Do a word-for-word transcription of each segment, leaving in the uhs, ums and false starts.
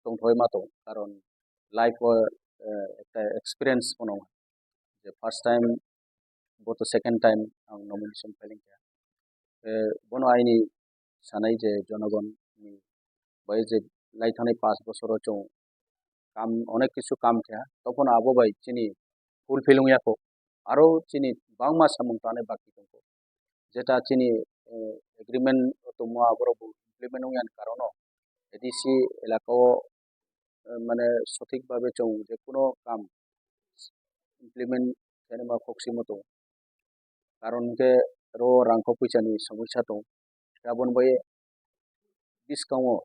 tongthogwi ma tongo, karon life o, eh, ekta experience phano je first time bo to second time ang nomination filing kha. Eh, bono aini sanai je jonogon ni bai je lai thanai paanch bosoro chwng kam, onek kisu kam kha, tophano abo bai chini fulfill wngya kho. Aro chini bangma samung tanai baki tongkho. Jeta chini, eh, agreement tongmo aborok bo implement wngya ni karono A D C elaka o, eh, mane sothik bhabe chwng je kuno kam implement khainai ma khok simo tongo. Karon hwnkhe ro rang kok puisa ni somosya tongo. Aboni bai bwskango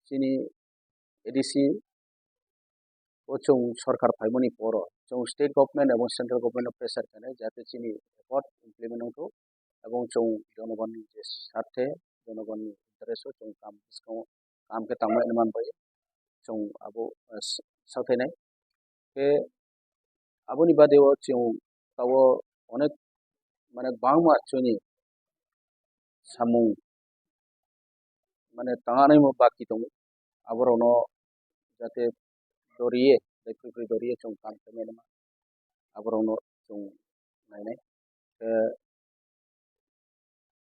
chini A D C o chwng sorkar phaimani poro chwng state government ebong central government o pressure khainai jate chini effort implement wngthok ebong chwng jonogonni je sarthe jonogonni interest o chwng kam bwskango kam khe tangmani man bai chwng abo, eh, s-, sathainai. Khe aboni bade o chwng tabuk onek mane bangma chini samung mane tanganai mo baki tongo. Aborokno jate doriye, daiphri phri doriye chwng kam khaimani ma. Aborokno chwng nainai. Eh,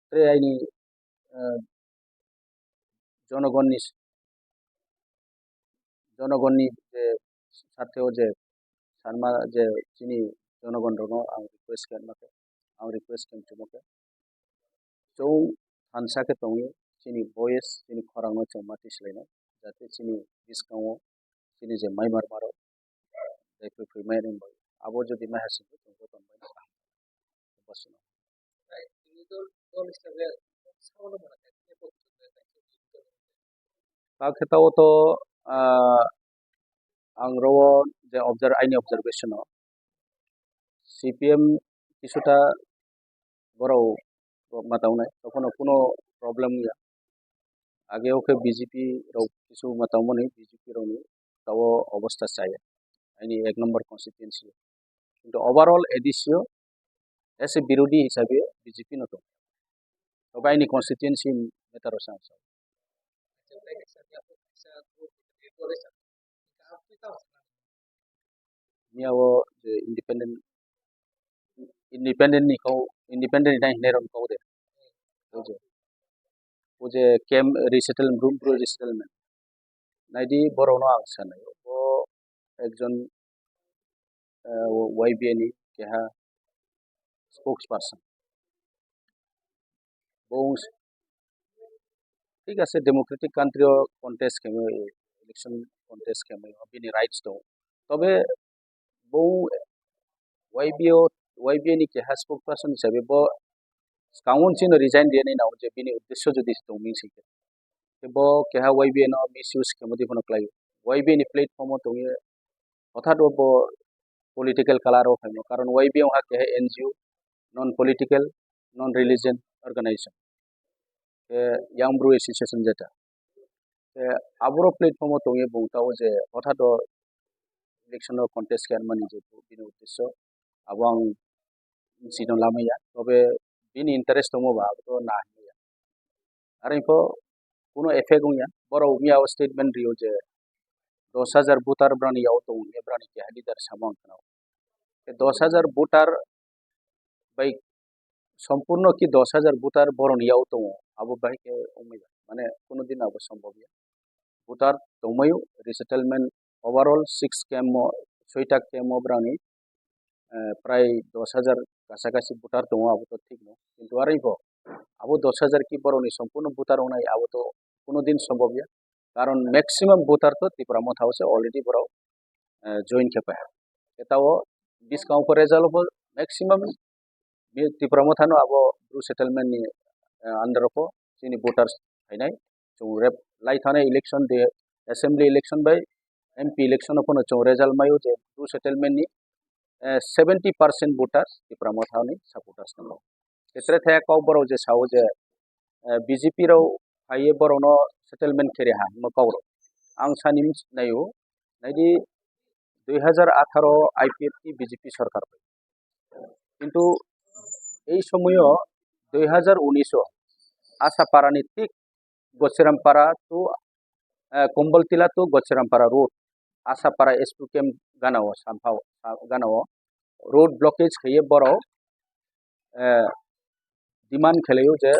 tre aini, eh, jonogonni, jonogonni je sarthe o je sanma je chini jonogon rokno ang request khe ma khe, ang request khe chuma khe. Chwng thansa khe tongwi chini voice, chini khorangno chwng ma tislainai, jate chini bwskango chini je mai mar maro, daiphri phri mai rwng bai. Abo jodi mai ha singkhe chwng jotono bai no kaham. Bwswk no. Kha khe tao to, ah, ang ro je observe, aini observation o C P M kisuta borok rok ma tongnai, tokhono kuno problem wngya. Age o khe B J P rok kisu ma tongmani, B J P rokni tao obostha chaya, aini ek number constituency. Kintu overall A D C o as a birodhi hisabe B J P no tongo. Tobe aini constituency matter o sa ang sao. Miya o je independent, independent ni kau, independent ni nai hinai rok ni kau de. O je, o je camp resettlement, room bru resettlement. Naidi borok no ang sanai. Bo ekjon, eh, Y B A ni keha spokesperson. Bo wng-, thik ase, democratic country o contest khaimai, election contest khaimai, bini rights tongo. Tobe bo Y B O, Y B A ni keha spokesperson hisabe bo swkango chini resign riyani nao je bini uddesyo jodi tongming singkhe. Tei bo keha Y B A no misuse khaimani phano khlaio. Y B A ni platform o tongwi hothat o bo political color o phaimo. Karon Y B A wngkha keha N G O, non political, non religion organization. Tei Young Bru Association jeta. Tei aboro platform o tongwi bung tao je hothat o election o contest khe mani je bini uddesyo abo ang sino lamaya. Tobe bini interest tongmo ba abo to na hinmaya. Are pho kuno effect wngya. Borok miya o statement rio je dos hajar voter brani yao tongo, brani keha leader samo ang khna. Tei dos hajar voter bai sompurno ki dos hajar voter boroni yao tongo, abo bai khe wngmaya. Mane kuno din abo sombobya. Voter tongmaio, resettlement overall six camp o, soita camp o brani, eh, prai dos hajar kasa kasi voter tongo, abo to thik no. Kintu are pho abo dos hajar ki boroni sompurno voter wngnai, abo to kuno din sombobya. Karon maximum voter to Tipra Motha o se already borok, eh, join khe paha. Etao biskang pho result pho maximum bi Tipra Motha no abo Bru settlement ni, eh, under o pho chini voters phainai. Chwng rep lai thanai election de, assembly election bai M P election o pho no chwng result maio je Bru settlement ni, eh, seventy percent voters Tipra Motha ni supporters no. Ketre thaya kok borok je sao je, eh, B J P rok phaiye borokno settlement khe rwha hwnma kok rok. Ang sani naio, naidi dui hajar atharo I P F T B J P sorkar bai. Kintu ei somoyo dui hajar unis o Asapara ni thik Gosiram Para to eh, Komboltila to Gochirampara road, Asapara S two camp gana o, Sampha o, sa-, gana o road blockage khaiye borok, eh, demand khelaio je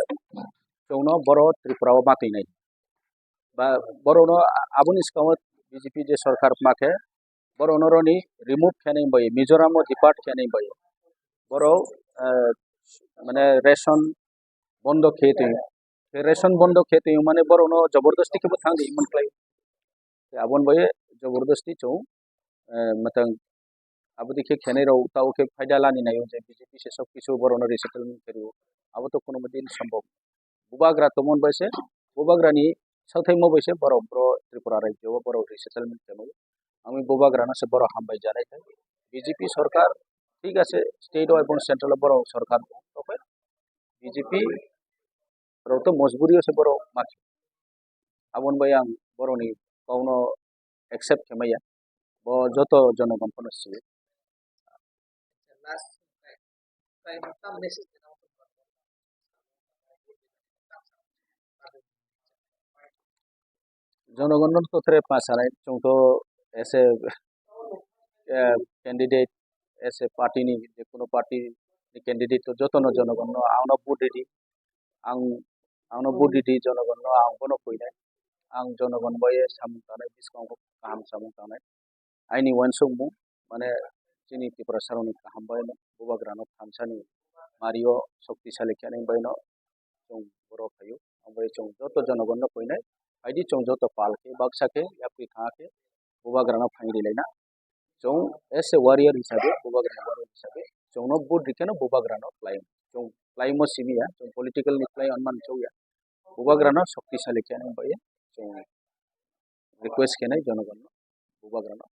chwngno boro Tripura o matwi nai. Ba borokno a-, aboni swkango B J P je sorkar ma khe borokno roni remove khenai bai, Mizoram o depart khenai bai. Borok, eh, mane ration bondo khe twi, ration bondo khe twi mane borokno jabardasti khe bo thang di man khlai. Aboni bai jabardasti chwng, eh, matang abo dikhe khenai rok tao khe phaida lani naio je B J P se sob kisu borokno resettlement khe rio. Abo to kono din sombhob. Bubagra tongmon bai se, bubagrani sauthaimo bai se borok bro Tripura rajyo o borok resettlement khe nai. Ami bubagrano se borok hambai janai khe. B J P sorkar thik ase, state o ebong central o borok sorkar tong, tokhe B J P rok to mojburi o se borok ma khe. Aboni bai ang borokni kokno accept khe maya. Bo joto jonogon phano sio. Jonogonno to tere ma sanai, chwng to as a, eh, candidate, as a party ni, je kono party ni candidate to jotono jonogonno ang no vote ridi, ang, ang no vote ridi jonogonno, ang bono koinai, ang jonogon bai samung tangnai, bwskango kaham samung tangnai. Aini uansukmung, mane chini Tiprasa rokni kaham bai no bubagrano thansani mario shoktisali khenai bai no chwng boro phaio. Ang bai chwng joto jonogonno koinai, phaidi chwng joto pal khe baksa khe yapri thangkhe bubagrano phaini laina. Chwng as a warrior hisabe, bubagrani warrior hisabe chwngno vote rikheno bubagrano khlai. Chwng khlaimo simi ya, chwng political ni khlai manmani chwng ya. Bubagrano shoktisali khenai bai chwng request khenai jonogonno bubagrano.